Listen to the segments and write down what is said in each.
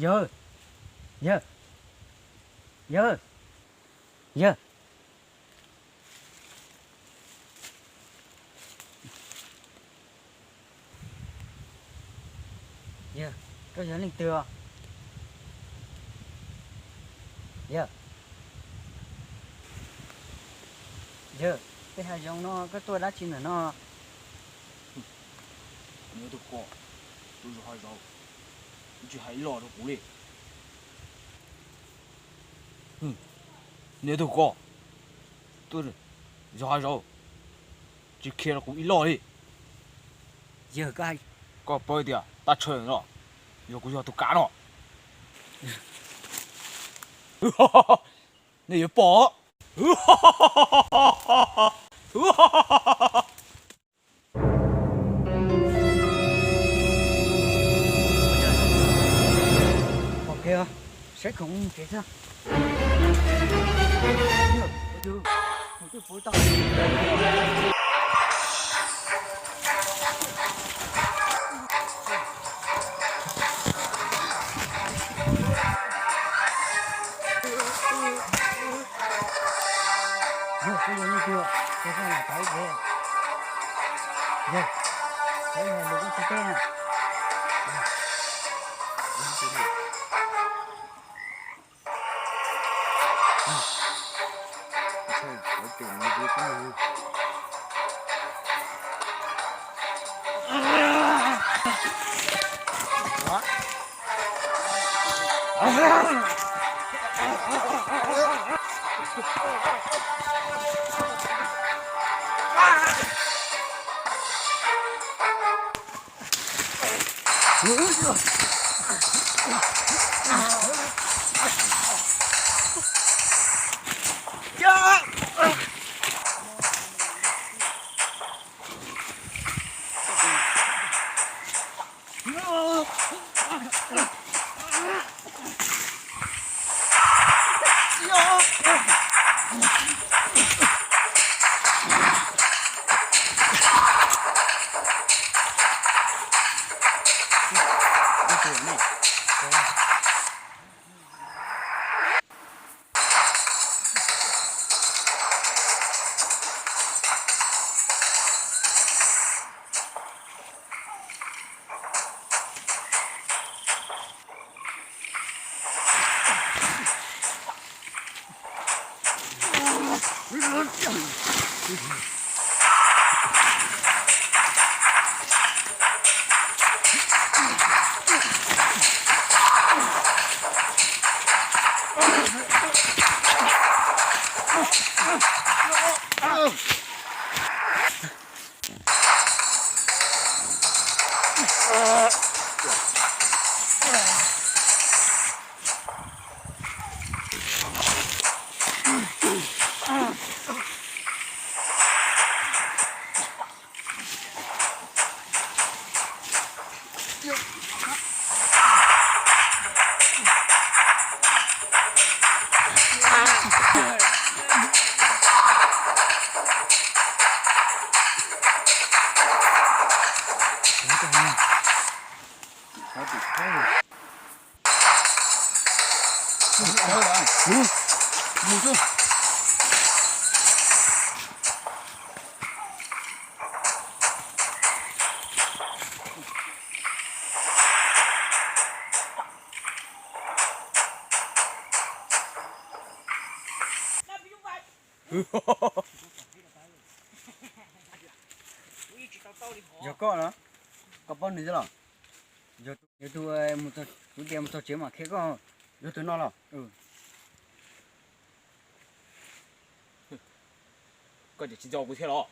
Yawg, yawg, yawg, yawg. Yawg, koj yog leej twg os? Yawg, yawg, tej hav zoov no koj tuaj dab tsi ntawm no? Neb tus ko, tuaj zov hav zoov, tsis hais ib los rau kuv li. Neb tus ko, tuaj zov hav zoov, tsis qhia rau kuv ib los li. Yawg, koj paub tias tag chaw no yog kuv yog tus kav no. Nej yuav pom. Pom kev, saib khoom mus kev xwb. Yog, kuv yog leej twg, koj lam tau ib yog, yog, tau ib yog lus koj tsis teb na. Yog koj los? Koj paub nws thiab los? Yog tus, kuv tias mus txog tsev mam qhia koj. Yog tus no los? Koj tsis nco kuv thiab los?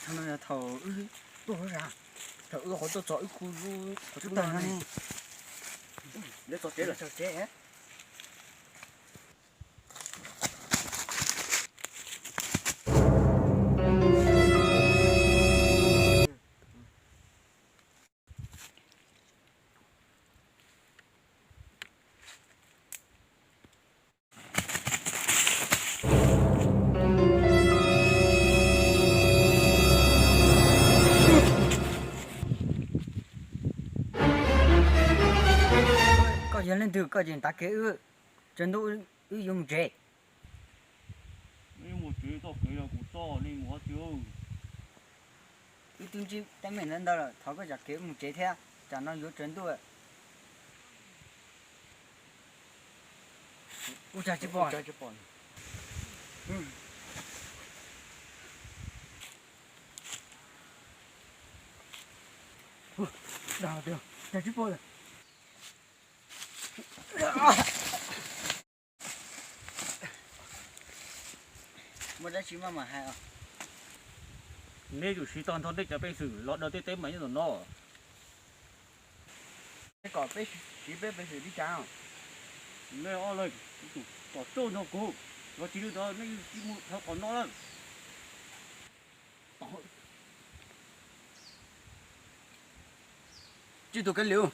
Thaum no yog thaum wb tuaj hauv zas, thaum wb qhov tuaj txog wb khu lub qhov tub no ne. Lawv txog tsev lawm. Txog tsev. Koj yog leej twg koj ces ntav kev wb, tsaus ntuj wb yuav mus tsev. Wb yuav mus tsev, txoj kev yog kuv txoj, nej mus qhov twg? Wb twb ntsib teeb meem ntawd ntau lawm, thov koj zam kev wb mus tsev thiab, tsam no yuav tsaus ntuj. Ua cas tsis pom? Dag tias cas tsis pom lawm. Muaj dab tsi maj mam hais os. Neb yuav siv tag nrho nej cov peev xwm los daws tej teeb meem nyob ntawm no. Kom peb siv peb peev xwm li cas? Nej ob leeg tus tom tsauj nrog kuv, yog tsis li ntawd nej yeej tsis mus dhau qhov no lawm. Tswj tus kev liv.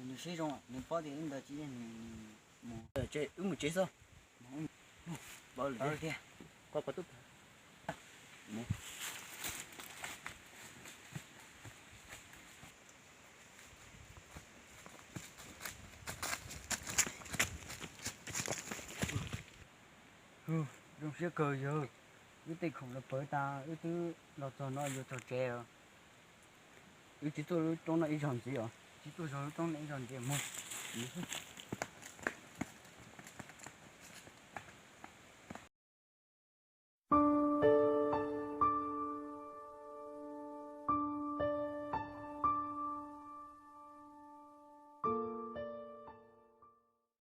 Nws siab zoo, nws paub tias wb ntawd tsis yog nws mus. Wb mus tsev xwb. Tiag. Zoo siab kawg yawg, wb tej khoom los pawv tas wb twb los txog no yuav txog tsev os. Wb tsis tuaj lub roob no ib zaug ntxiv os. Tsis tuaj zog lub roob no ib zaug ntxiv mus.